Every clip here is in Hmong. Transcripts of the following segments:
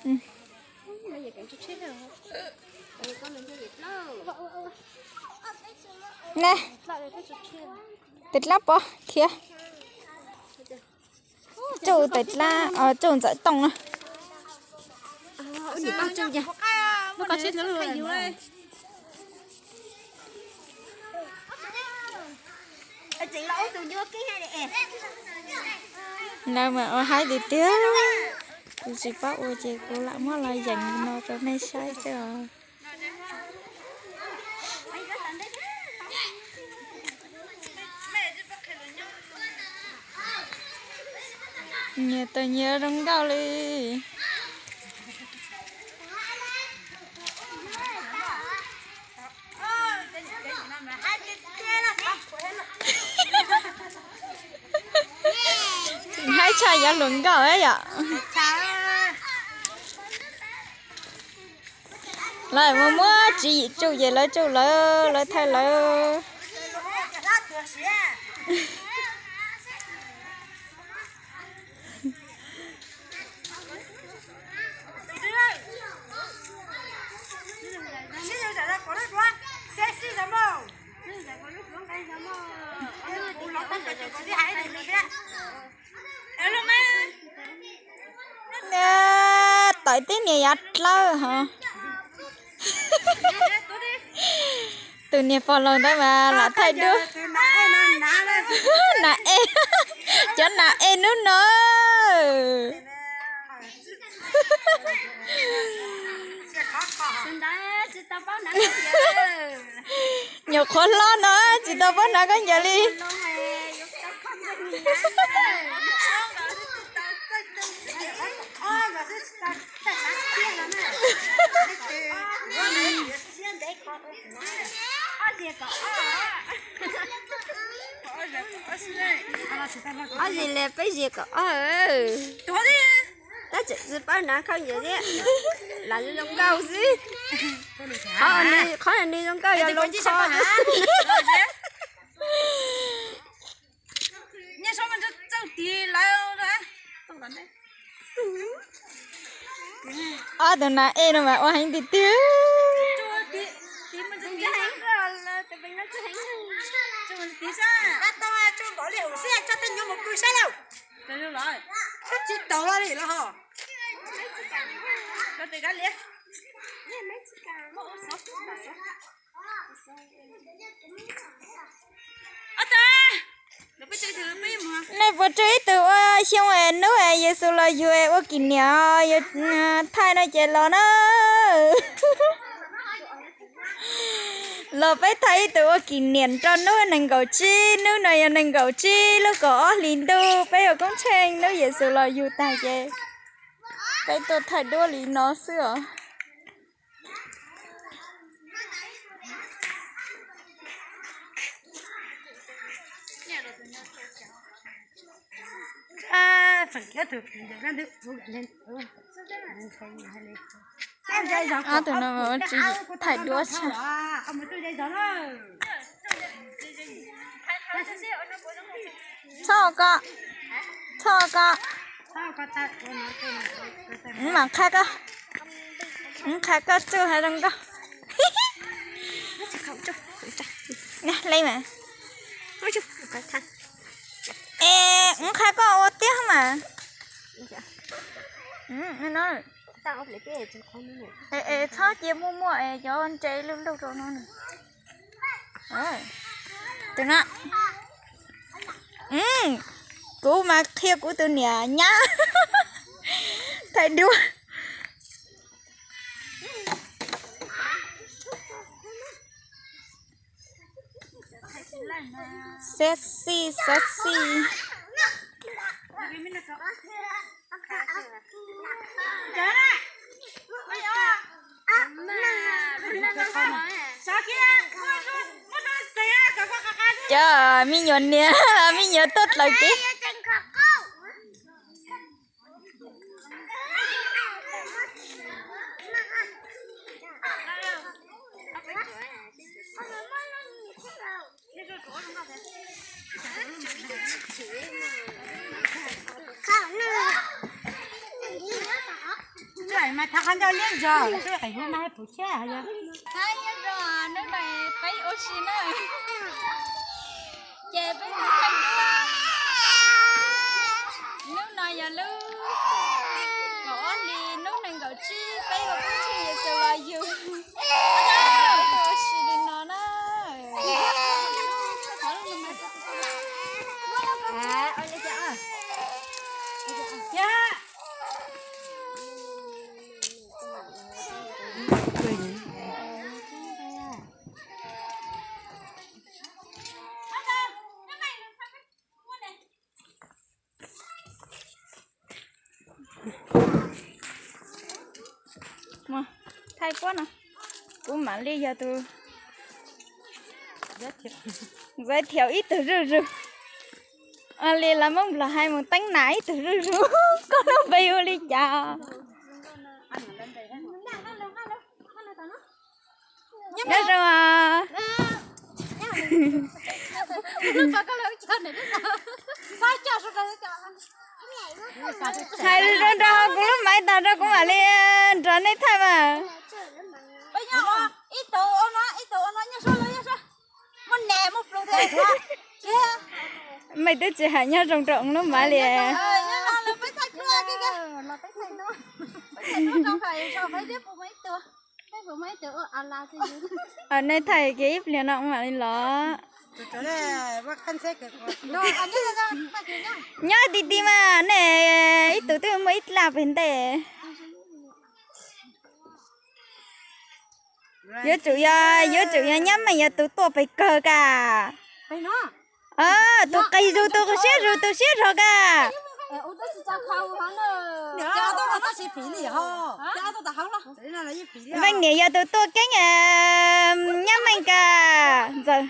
Ne, tes dlab pov thiab. Tsuj tes dlab, tsuj ntxawm tooj na. Lawv mas ua haib tiag tiag. Kuv tsis paub ua ces kuv lam muab los yeem no rau nej saib xwb os. Nyias tau nyias zoo nkauj li. Haib tshaj yuav hluas nkauj yom. Lawv muab muab tswv yim tsuj ces lawv tsuj lawv, lawv thaij lawv. Tawm tib niag yav dlawb hov. Tus niag pog laus ntawd mas lam thaij duab. Nas ej, cov nas ej hnub no. Nyuam qhuav hlob no tsis tau paub hnav khaub ncaws li. Ob zis li peb zis kaum ob. Tab tseem tsis paub hnav khaub ncaws thiab. Lam zoo nkauj xwb. Qhov nws zoo nkauj yog loo kho. Ob tug nas ej no mas ua heev tiag tiag. Nej puas tswj ib tug ua xyoo es hnub es Yexus los yug es ua kỷ niệm, yus thaij no ces los na. Los peb thaij ib tug ua kỷ niệm rau hnub nees nkaum tsib, hnub no yog nees nkaum tsib lub kaum ob hlis ntuj, peb ua koob tsheej hnub Yexus los yug tag ces peb tuaj thaij duab li no xwb os. Ob tug no ua tswv yim thaij duab tshaj. Txhob ko, txhob ko. Mam qha koj, qha koj tsuj hav zoov nkauj. Le mas. Es qha koj ua tiag mas. Es txhob cia muaj muaj es cov ntse luj luj rau no. Tus no, kuv mas qhia kuv tus niam nyab thaij duab. Sexy, sexy. Cov me nyuam niam, me nyuam tuaj dlaws kev. Mas thab qab ncauj liab zog, qe hu mas pum thiab yog. Thab nyob zoo, hnub no peb ua si na. Ces peb mus thaij duab. Hnub no yog lub kaum ob hlis hnub nees nkaum tsib, peb ua pub tseg Yexus los yug. Ua si li no na. Thaij puab no, kuv mam li yog tus giới thiệu ib tug zuj zus. Li lawv Moob Nplog hais mus teeb nam ib tug zuj zus, koj lub npe hu li cas? Nyob zoo. Hais zoo nrog kuv lub maiv tas rau kuv mam li nrog nej thaij mas. Mej twb tsis hais nyob zoo rau lub maiv li. Nej thaij kiag ib pliag no mam li los. Nyob ti ti mas nej ib tug twb muaj ib dlaab pem ntej. Yuav tsum yog, yuav tsum yog Nyab Meej yog tus tuaj pem kawg ka. Tus qis zus tus siab zus tus siab zog ka. Npej niam yog tus tuaj keeb Nyab Meej ka. Ntxawm.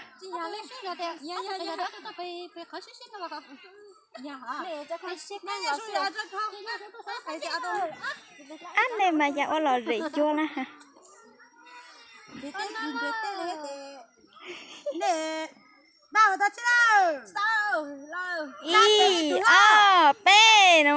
Ab, nej mas cas ua lom zem cuag na. Ib, ob, peb no.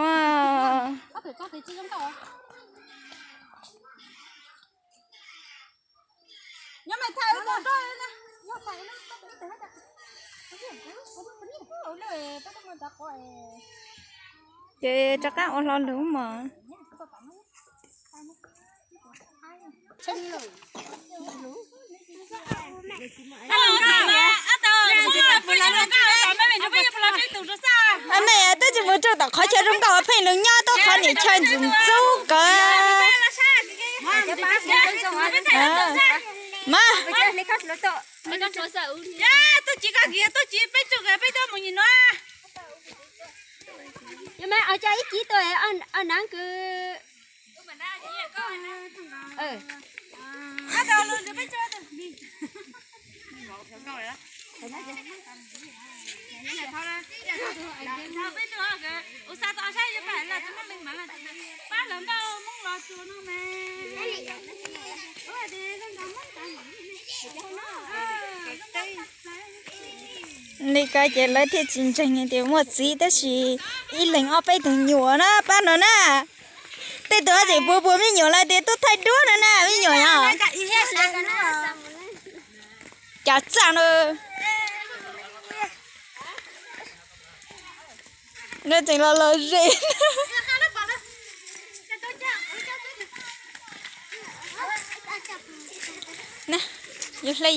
Ces rov qab ua hlo lug mog. Nej twb tsis mus rau tom qhov chaw zoo nkauj pheej lug nyob tuaj qhov niam chaw ntxub ntxub kawg. Mas, ib kib tau nab kws. Li ko ces lawv thiaj tsis ntseeg tias muaj txiv, tab sis ib leeg ob peb tug nyuam na pab no na. Tej tug ob txhais puag puag me nyuam lawm tias tuaj thaij duab no na me nyuam yog. Cas txaj no. No tseem los los zem. Yuav hle.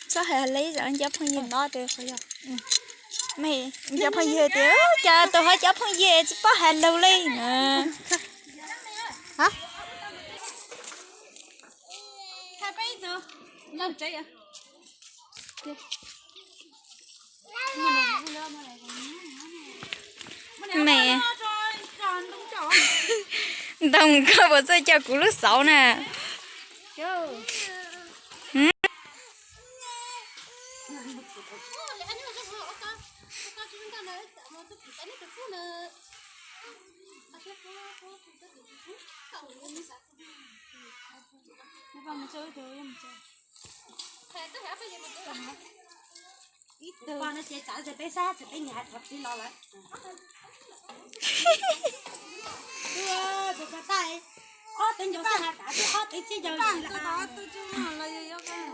Txhob hais li cov phooj ywg no tias, cov phooj ywg tias cas tus hov cov phooj ywg tsis paub hais lus li. Me, ntoo koj puas txawj coj kuv lub xauv na?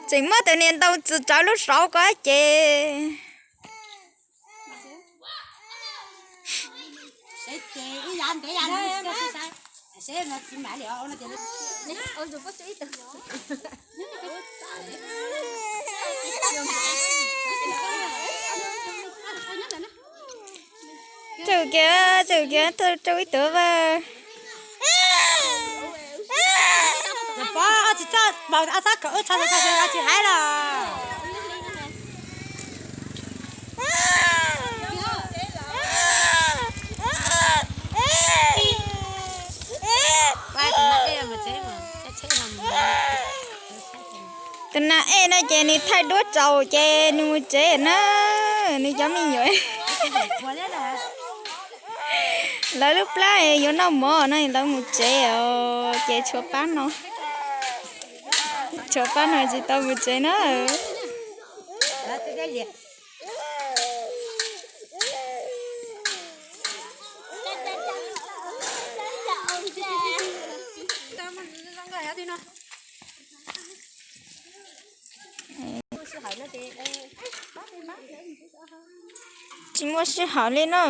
Tseem muab tus niag ntoo txwm rawv lub saud ko ces. Tsum kiag, tsum kiag, tsum ib tug as. Tsis txhob, tsis hais los. Tus nas ej no ces nws thaij duab tsaus ces nws mus tsev na, nws cov me nyuam. Lawv lub plab yuav noj mov no lawv mus tsev os, ces tshuav pab no, tshuav pab no tsis tau mus tsev na. Tsis muaj sij hawm li na.